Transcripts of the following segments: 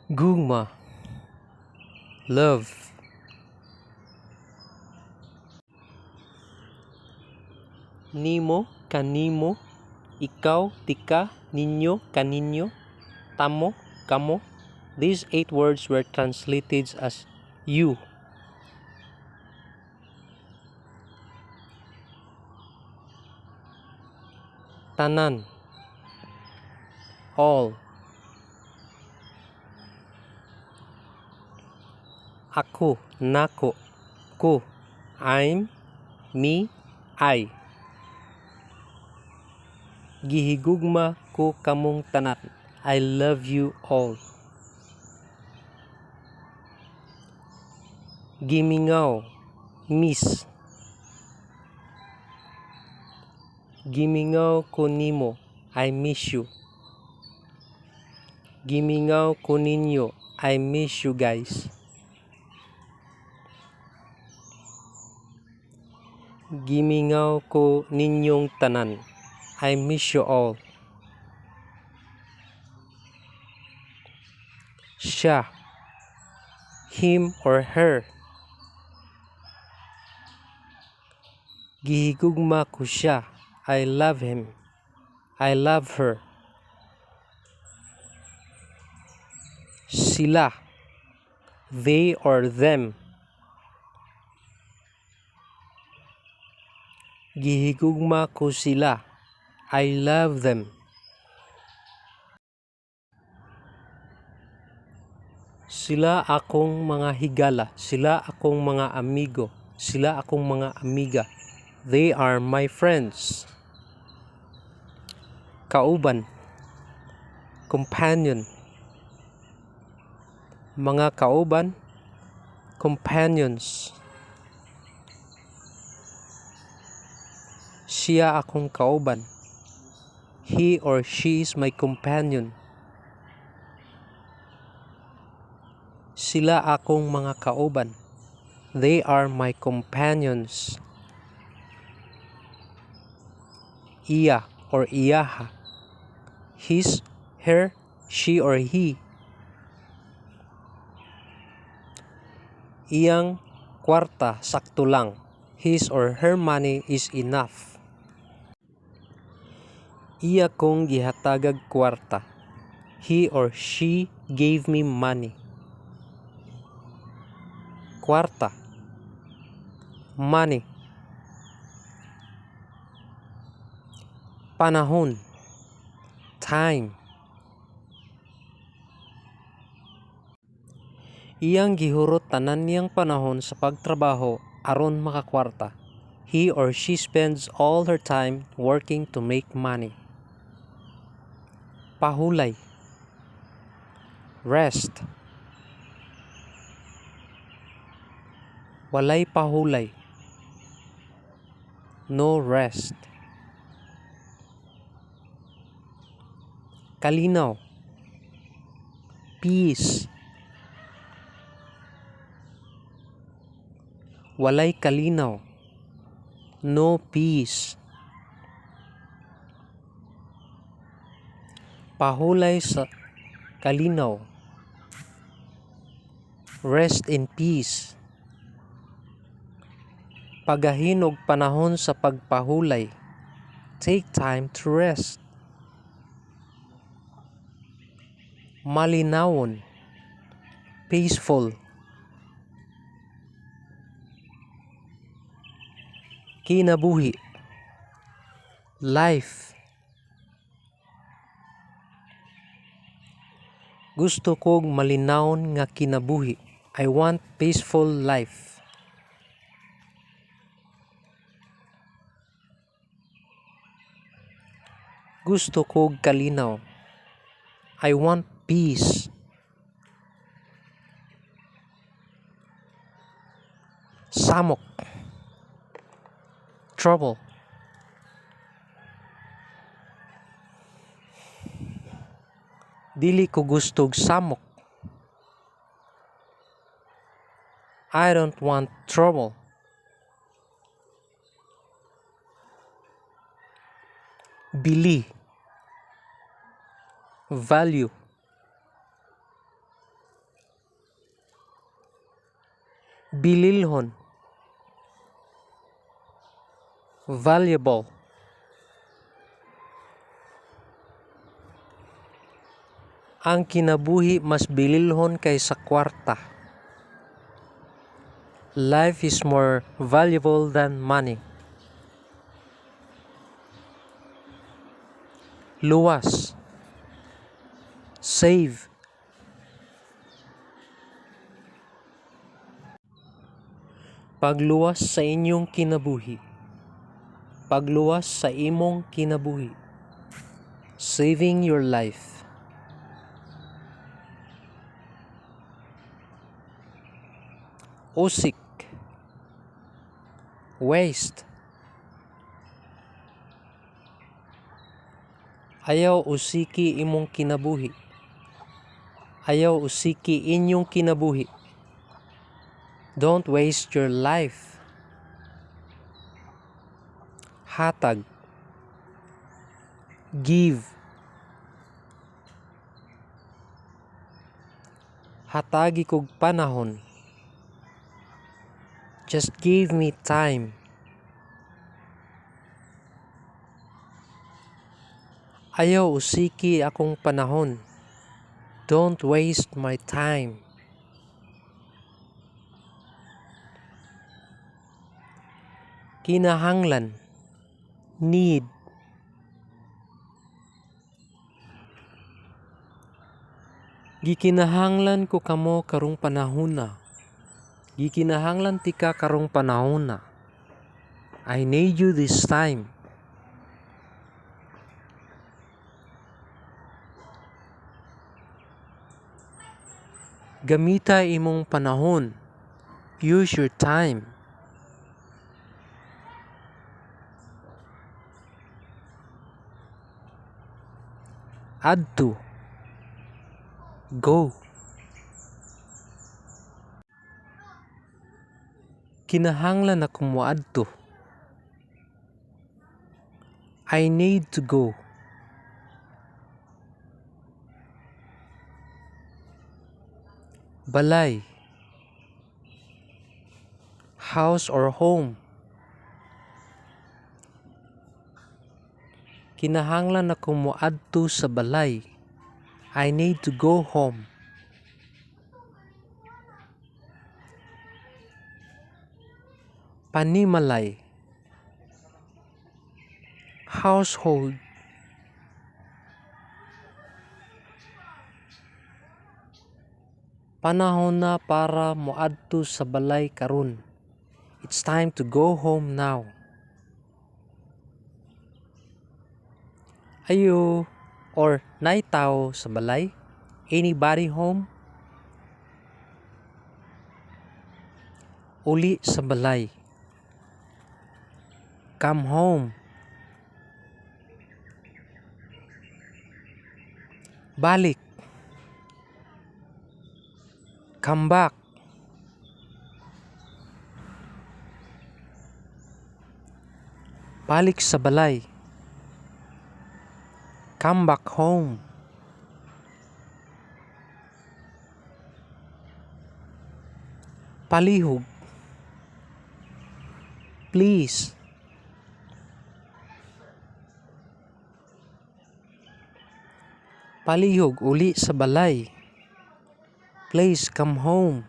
Gugma, love. Nimo, kanimo, ikaw, tika, ninyo, kaninyo, tamo, kamo. These eight words were translated as you. Tanan, all. Ako, nako, ko, I'm, me, I. Gihigugma ko kamong tanan. I love you all. Gimingaw, miss. Gimingaw ko nimo. I miss you. Gimingaw ko ninyo. I miss you guys. Gimingaw ko ninyong tanan. I miss you all. Siya, him or her. Gihigugma ko siya. I love him. I love her. Sila, they or them. Gihigugma ko sila. I love them. Sila akong mga higala. Sila akong mga amigo. Sila akong mga amiga. They are my friends. Kauban, companion. Mga kauban, companions. Siya akong kauban. He or she is my companion. Sila akong mga kauban. They are my companions. Iya or iyaha. His, her, she or he. Iyang kwarta sakto lang. His or her money is enough. Iya kong gihatagag kwarta. He or she gave me money. Kwarta, money. Panahon, time. Iyang gihurot tanan niyang panahon sa pagtrabaho aron makakwarta. He or she spends all her time working to make money. Pahulay, rest. Walay pahulay, no rest. Kalinaw, peace. Walay kalinaw, no peace. Pahulay sa kalinaw, rest in peace. Pagahin og panahon sa pagpahulay. Take time to rest. Malinawon, peaceful. Kinabuhi, life. Gusto kog malinawon nga kinabuhi. I want peaceful life. Gusto kog kalinaw. I want peace. Samok, trouble. Dili ko gustog samok. I don't want trouble. Bili, value. Bililhon. Valuable. Ang kinabuhi mas bililhon kaysa kwarta. Life is more valuable than money. Luwas. Save. Pagluwas sa inyong kinabuhi. Pagluwas sa imong kinabuhi. Saving your life. Usik. Waste. Ayaw usiki imong kinabuhi. Ayaw usiki inyong kinabuhi. Don't waste your life. Hatag. Give. Hatagi kog panahon. Just give me time. Ayaw usiki akong panahon. Don't waste my time. Kinahanglan. Need. Gikinahanglan ko kamo karong panahona. Gikinahanglan tika karong panahona. I need you this time. Gamita imong panahon. Use your time. Adto. Go. Kinahanglan ako moadto. I need to go. Balay. House or home. Kinahanglan ako moadto sa balay. I need to go home. Panimalay. Household. Panahon na para moadto sa balay karon. It's time to go home now. Ayo or naay tawo sa balay? Anybody home? Uli sa balay. Come home. Balik. Come back. Balik sa balay. Come back home. Palihog. Please. Palihog uli sa balay. Please come home.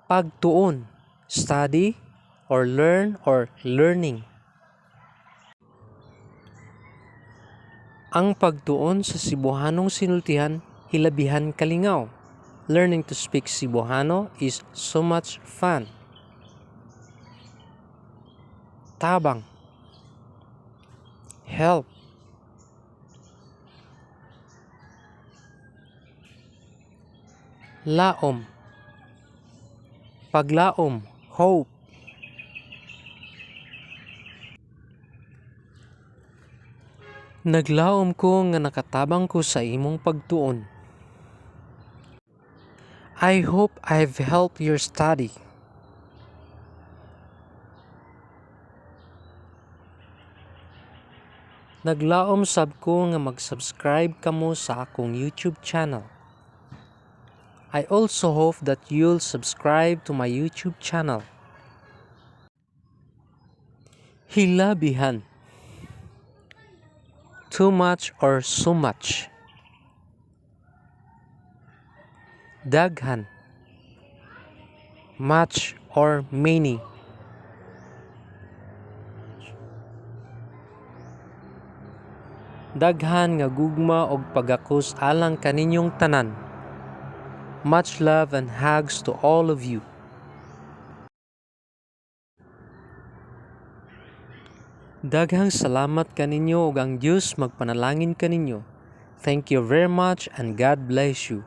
Pagtuon. Study or learn or learning. Ang pagtuon sa Cebuhanong sinultihan hilabihan kalingaw. Learning to speak Cebuano is so much fun. Tabang. Help. Laom. Paglaom, hope. Naglaom ko nga nakatabang ko sa imong pagtuon. I hope I've helped your study. Naglaom sab ko nga mag-subscribe kamo sa akong YouTube channel. I also hope that you'll subscribe to my YouTube channel. Hilabihan. Too much or so much. Daghan. Much or many. Daghan nga gugma og pagakos alang kaninyong tanan. Much love and hugs to all of you. Daghang salamat kaninyo ug ang Dios magpanalangin kaninyo. Thank you very much and God bless you.